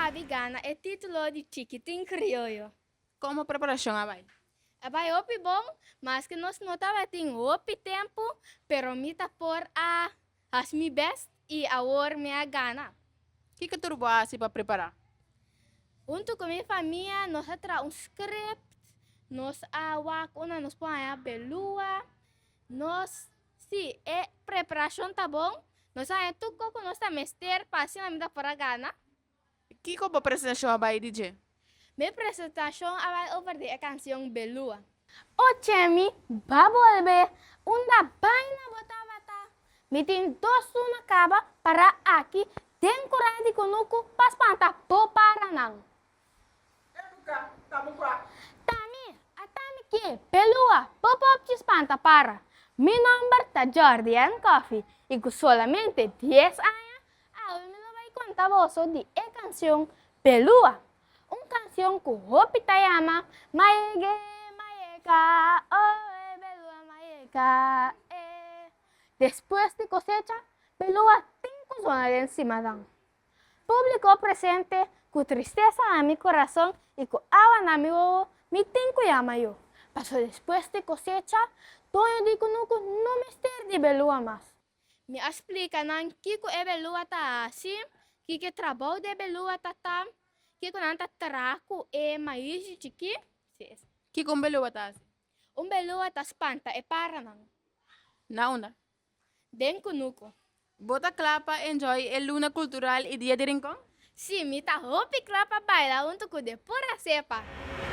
abi gana e título di Chikitin Krioyo. Kon bo preparashon a bai? A bai hopi bon, maske nos no tabatin hopi tempu, pero mi ta por a hasi mi best i awor mi a gana. Kiko tur bo a hasi pa prepará? Huntu ku mi famia nos a traha un script, nos a wak unda nos por haña belua, nos, si e preparashon ta bon, nos a haña tur kos ku nos ta mester pa asina mi ta por a gana. Kiko bo presentashon a bai di dje? Mi presentashon a bai over di e kansion Belua. O Chemi, ba bolbe! Unda baina bo tabata? Mi tin dos luna kaba pará aki den kurá di kunuku pa spanta bo paranan. Ebuka, ta bo kua? Tami, a tami ke, Belua, bo popchi spanta para. Mi nomber ta Jordi Ann Coffie i ku solamente dies aña Awe mi lo bai konta boso di e kansion Pelua, un kansion ku hopi ta yama Mayege mayeka oe Belua mayeka e. Despues di kosecha, Belua tin ku zona den simadan. Públiko presente, ku tristesa na mi kurason i ku awa na mi wowo, mi tin ku yama yo, paso despues di kosecha, doño di kunuku no mester di Belua mas. Mi a splika nan kiko e belua ta hasi, kiko e trabou di e belua ta ta, kiko nan ta traha ku e maishi chikí. Kiko un belua ta hasi? Un belua ta spanta e paranan. Na unda? Den kunuku. Bo ta kla pa enjoy e luna kultural i dia di Rincon? Sí, mi ta hopi kla pa baila huntu ku De Pura Cepa!